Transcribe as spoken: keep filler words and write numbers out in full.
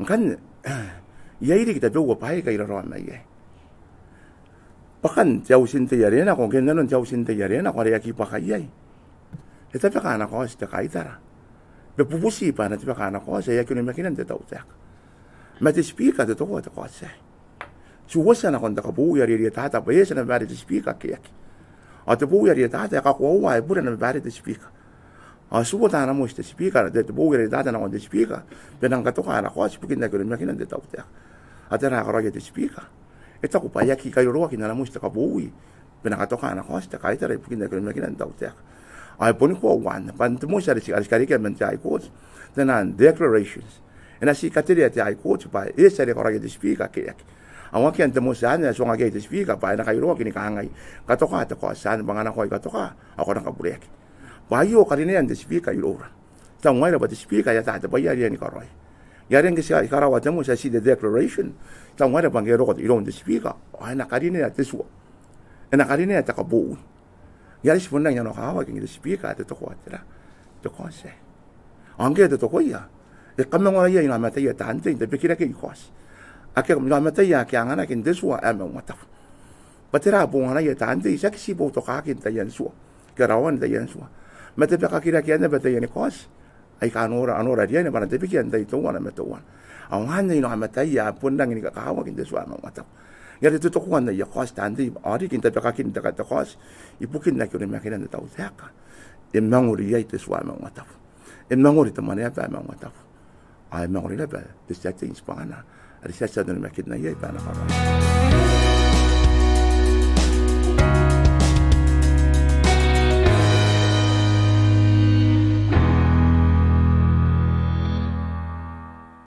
Ngkanne, iai riki tabeua bwaai aika I raraoma iai. Bwakan te Auti n Tei are nako, ngke n nanon te Auti n Tei are nako, are e aki bwaka iai. E tabeka ana kaoti te kaitara. Bwa e bubuti bwa e na tabeka ana kaoti ae aki onimakinan te tautaeka. Ma te Speaker e totokoa te kaoti aei. Ti uotia nakon te kabowi are e rietata bwa e eti ana babaire te Speaker ke e aki. Ao te bowi are e rietata e kakoaua ae bure ana babaire te Speaker. Ao ti uota ana moti te Speaker, te, te bowi are e rietata nakon te Speaker, bwa e nang katoka ana kaoti ibukin aki onimakinan te tautaeka. Ao tera ae e karaoia te Speaker? E taku bwa e aki kairoroaki n ana moti te kabowi bwa e na katoka ana kaoti te kaitara ibukin aki onimakinan te tautaeka. Ao e boni koaua anne bwa n te moti are ti, are ti karekea man te High Court, te naan declarations, e na ti katerea te High Court bwa e eti are e karaoia te Speaker ke e aki. Ao akea n te moti anne ae e tuangaki iai te Speaker bwa e na kairoroaki ni kangai, katoka te kaoti anne, bwa ngkana ko aki katoka ao ko na kabureaki. Bwa aio karinean te Speaker iroura. Ti taku ngaira bwa te Speaker e ataa te bwai ae e riai ni karaoia. Ngaia are ngke ti, I karaoa te moti ae ti te declaration, ti taku ngaira bwa ngke e roko iroun te Speaker ao e na karinea te tua, e na karinea te kabowi. Ngaia are ti bon nangi nanokawaki ngke te Speaker e totokoa tera, te kaoti aei. Ao ngke e totokoia, e kamangora iai inaomataia taan tei n tabekirakei kaoti. Ake inaomataia ake a anganaki n te tua ae maungatabu. Bwa tera bonganaia taan tei, tiaki ti boutokaaki n taian tua ke raoan taian tua, ma tabekakirakean naba taiani kaoti aika a nora, a nora riaina bwa a na tabekia n tai teuana ma teuana. Ao anne inaomataia ae bon rangi ni kakawaki n te tua ae maungatabu. Ngaia are totokoan aia kaoti taan tei ao riki n tabekakin te ka, te kaoti ibukin aki onimakinan te tautaeka, e mangori iai te tua ae maungatabu. E mangori te mwaneaba ae maungatabu. Ao e mangori naba te tia tei n tibwangana are ti a tia n onimakinna iai bwa e na karaoia.